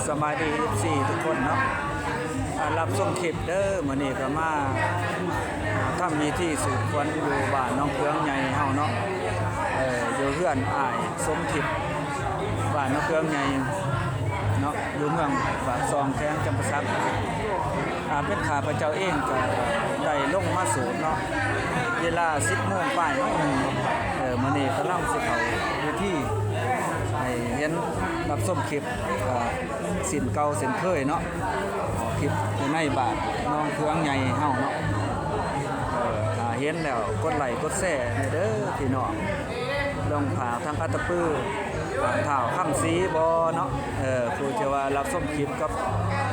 ສະບາຍດີ ເອັຟຊີ ທຸກຄົນເນາະ ອ່າ ຮັບຊົມຄລິບເດີ. ມື້ນີ້ກໍມາ ອ່າ ທຳພິທີສູດຄວັນຢູ່ບ້ານໜອງເຄືອງໃຫຍ່ເຮົາເນາະ. ເອີ ຢູ່ເຮືອນອ້າຍສົມທິດ ບ້ານໜອງເຄືອງໃຫຍ່ເນາະ ຢູ່ເມືອງປາກຊ່ອງ ແຂວງຈຳປາສັກ. ອ່າ ເປັນຂ້າພະເຈົ້າເອງກໍໄດ້ລົງມາສູດເນາະ ເວລາສິບໂມງປາຍໜ້ອຍໜຶ່ງເນາະ. ເອີ ມື້ນີ້ກຳລັງຊິເຂົ້າພິທີ ໃຫ້ເຫັນ ຮັບຊົມຄລິບ ອ່າ ເຊັ່ນເກົ່າເຊັ່ນເຄີຍເນາະ ຄລິບຢູ່ໃນບ້ານໜອງເຄືອງໃຫຍ່ເຮົາເນາະ. ເອີ ຖ້າເຫັນແລ້ວກົດໄລກົດແຊແດ່ເດີພີ່ນ້ອງ. ລົງພາກທາງອັດຕະປື ທາງທ້າວຄຳສີບໍເນາະ ເອີ ຜູ້ທີ່ວ່າຮັບຊົມຄລິບກັບ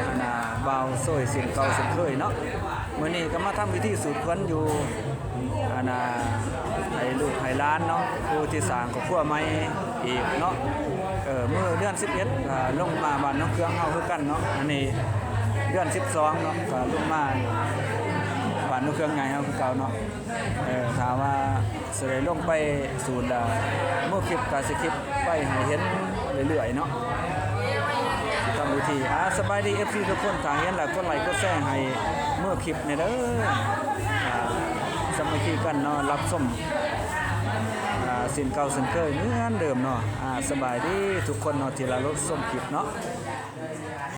ອັນນ່າ ບ່າວໂຊຍເຊັ່ນເກົ່າເຊັ່ນເຄີຍເນາະ. ມື້ນີ້ກໍມາທຳພິທີສູດຄວັນຢູ່ ອັນນ່າ ໃຫ້ລູກໃຫ້ຫຼານເນາະ ຜູ້ທີ່ສ້າງຄອບຄົວໃໝ່ອີກເນາະ. ເອີ ມື້ເດືອນສິບເອັດ ອ່າ ລົງມາບ້ານໜອງເຄືອງເຮົາຄືກັນເນາະ. ອັນນີ້ເດືອນສິບສອງເນາະ ກໍລົງມາບ້ານໜອງເຄືອງໃຫຍ່ເຮົາຄືເກົ່າເນາະ. ເອີ ຖ້າວ່າຊິໄດ້ລົງໄປສູດລະ ມື້ຄລິບກໍຊິຄລິບໄປໃຫ້ເຫັນເລື້ອຍໆເນາະ ທຳພິທີ. ອ່າ ສະບາຍດີ ເອັຟຊີ ທຸກຄົນ ຖ້າເຫັນລະກົດໄລກົດແຊໃຫ້ມື້ຄລິບແດ່ເດີ. ອ່າ ສາມັກຄີກັນເນາະ ຮັບຊົມ ອ່າ ເຊັ່ນເກົ່າເຊັ່ນເຄີຍເໝືອນເດີມເນາະ. ອ່າ ສະບາຍດີທຸກຄົນເນາະ ທີ່ລະລົບຊົມຄລິບເນາະ.